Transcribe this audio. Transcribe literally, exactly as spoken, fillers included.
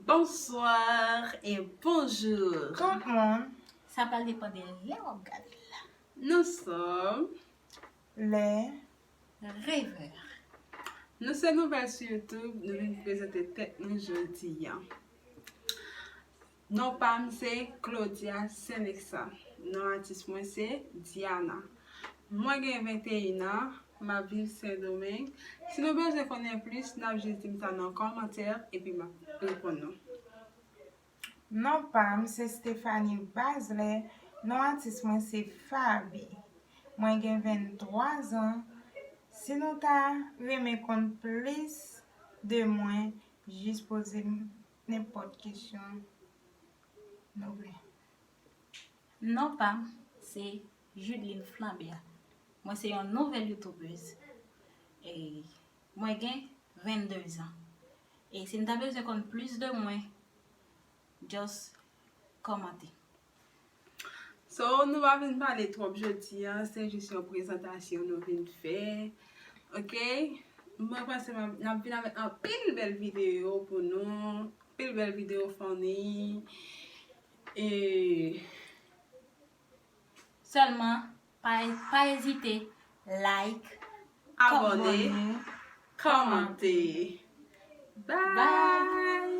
Bonsoir et bonjour. Tout moun. Sa pral depann de lè w ap gade l la. Nous sommes Les Rêveurs. Nou se nouvèl sou YouTube, nou vin prezante tèt nou jodi a. Non pa m se Claudia Seneksa. Non atis mwen se Diana. Mwen gen venteyen an, m ap viv Sendomeng. Si nou bezwen konnen plis, n ap jis di m sa nan kòmantè epi m ap reponn nou. Non pa m se Stephanie Basley, non atis mwen se Faby. Mwen gen venntwa zan. Si nou ta renmen konn plis de mwen, jis poze m nenpòt kesyon nou vle. Non pa m se Judeline Flambert. Mwen se yon nouvèl youtubèz. E mwen gen vennde zan. E si n ta bezwen konn plis de mwen, just kòmante. So, nou pa vin pale twòp jodi a, se jis yon prezantasyon nou vin fè. Ok? Mwen panse n ap vin avèk anpil bèl videyo pou nou, anpil bèl videyo funny. E Sèlman, pa, pa ezite like, abòne, kòmante. Bye!